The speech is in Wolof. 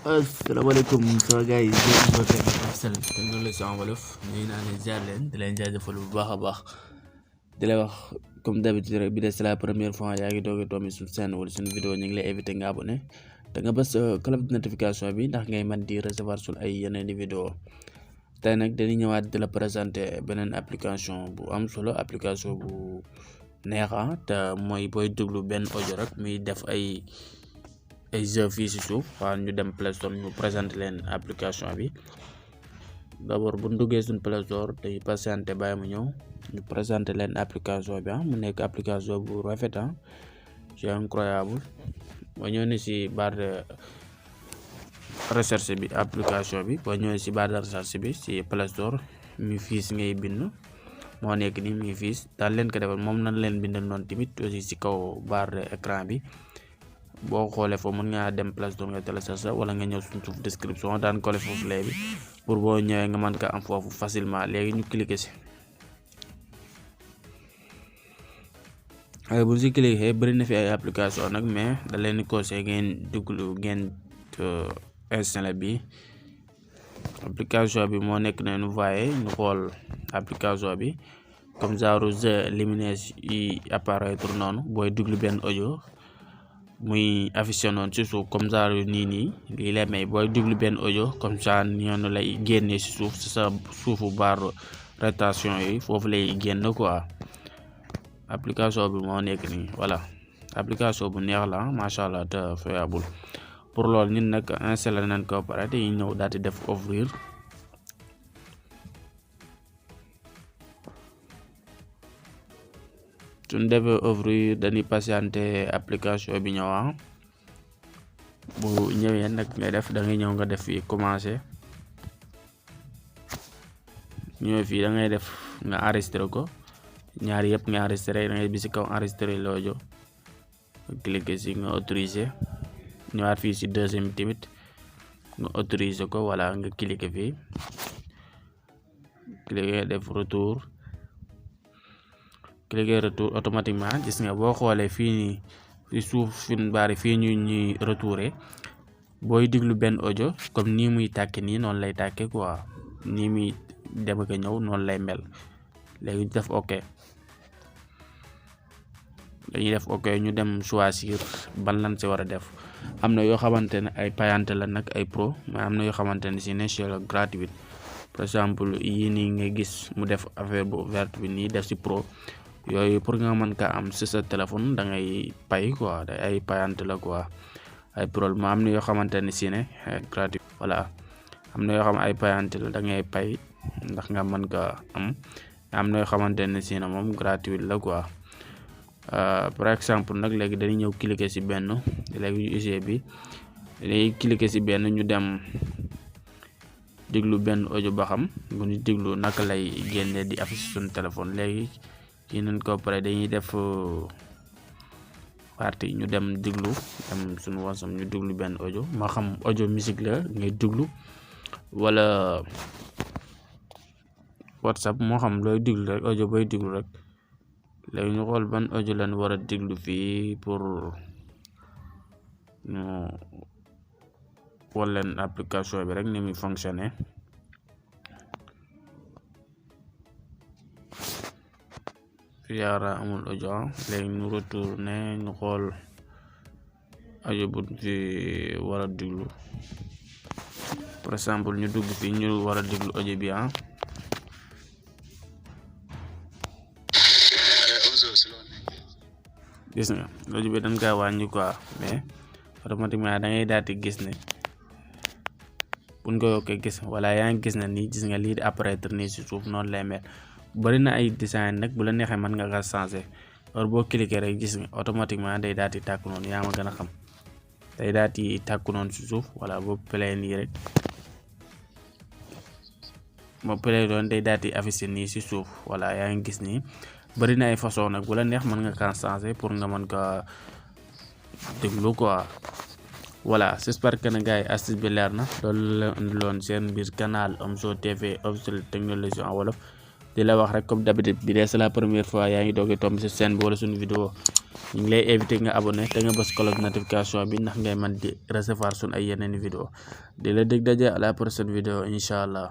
asalaamaaleykum sama gars yi jërëjëf ba fekk Officiel Technologie en wolof nuyu naa leen ziar leen di leen jaajëfal bu baax a baax di lay wax comme d'habitude rek bi de c'est la première fois yaa ngi doog a tombé suñu chaîne wala suñu vidéo ñu ngi lay invité nga abonné da nga bës cloche de notification bi ndax ngay mën di recevoir suñu ay yeneen i vidéo tey nag dañuy ñëwaat di la présenter beneen application bu am solo application bu neexa te mooy booy déglu benn audio rek muy def ay jeux fii si suuf waaw ñu dem Play Store ñu présenté leen application bi d'abord bu ñu duggee suñ Play Store day patienté bàyyi mu ñëw ñu présenté leen application bi mu nekk application bu rafet c'est incroyable boo ñëwee ni si barre de recherche bi application bi boo ñëwee si barre de recherche bi si Play Store mi fiis ngay bind moo nekk ni mi fiis daal leen ko defal moom nan leen bindal noonu tamit aussi si kaw barre de écran bi boo xoolee foofu mën ngaa dem Play Store nga télécharger wala nga ñëw suñ suuf description daan collé foofu lay bi pour boo ñëwee nga mën ko am foofu facilement léegi ñu cliquer si bu si cliquer bëri na fi ay application nag mais da leen di conseillé ngeen duglu ngeen installé bi application bi moo nekk ne nu voyé ñu xool application bi comme genre jeu lumineux yi apparaître noonu booy duglu benn audio muy affiché noonu ci suuf comme genre nii lii lay may booy déglu benn audio comme ça ñoonu lay génnee ci suuf ci sa suufu barre rotation yi foofu lay génn quoi application bi moo nekk nii voilà application bu neex la macha allah te fiable pour loolu ñun nag installé nañ ko pare te ñëw daal di def ouvrir suñ defee ouvrir dañuy patienté application bi ñëwaa bu ñëwee nag ngay def da ngay ñëw nga def fii commencé ñëw fii da ngay def nga enregistré ko ñaari yëpp nga enregistré da ngay bi si kaw enregistré l'audio nga cliquer si nga autorisé ñëwaat fii si deuxième tamit nga autorisé ko wala nga cliquer fii cliquer def retour automatiquement gis nga boo xoolee fii nii fi suuf fi bari fii ñuy retouré booy diglu benn audio comme nii muy tàkke nii noonu lay tàkke quoi nii muy dem ak ñëw noonu lay mel léegi def ok dañuy def ok ñu dem choisir ban lan si war a def am na yoo xamante ne ay payante la nag ay pro mais am na yoo xamante ne si ne c'est gratuit par exemple yii nii nga gis mu def affaire bu verte bi nii def si pro yooyu pour nga mën ka am ci sa téléphone da ngay pay quoi ay payante la quoi ay problème am na yoo xamante ne si ne gratuit voilà am na yoo xam ay payante la da ngay pay ndax nga mën ka am na yoo xamante ne si ne moom gratuit la quoi par exemple nag léegi dañuy ñëw cliquer ci benn léegi UG bi dañuy cliquer ci benn ñu dem déglu benn audio ba xam bu ñu déglu naka lay génne di affiche suñu téléphone léegi ci nañ ko pare dañuy def partie ñu dem déglu dem suñu WhatsApp ñu déglu benn audio ma xam audio musique la ngay déglu wala WhatsApp moo xam looy déglu rek audio booy déglu rek léegi ñu xool ban audio lañ war a déglu fii pour ñu wol leen application bi rek ni muy fonctionner yaara amul audio léegi ñu retourné ñu xool audio bu fi war a déglu par exemple ñu dugg fii ñu war a déglu audio bi gis nga audio bi dañ koy wàññi quoi mais automatiquement da ngay daal di gis ne buñ ko yokkee gis wala yaa ngi gis na nii gis nga lii di apparaître nii si suuf noonu lay mel bari na ay design nag bu la neexee mën nga ko changer or boo cliquer rek gis nga automatiquement day daal di tàkk noonu yaa ma gën a xam day daal di tàkk noonu si suuf wala boo play nii rek moo play doon day daal di afficher nii si suuf wala yaa ngi gis nii bari na ay façon nag bu la neex mën nga ko changer pour nga mën ko déglu quoi voilà j'espère que na gars yi astuce bi leer na loolu la indiloon seen biir canal Omzo TV Officiel Technologie en wolof di la wax rek comme d'habitude bi dee c'est la première fois yaa ngi doog tomb ci chaîne bi wala suñu vidéo ñu ngi lay invité nga abonné te nga bës cloche notification bi ndax ngay man di recevoir suñ ay yeneen vidéo di la dégg daje à la prochaine vidéo incha allah.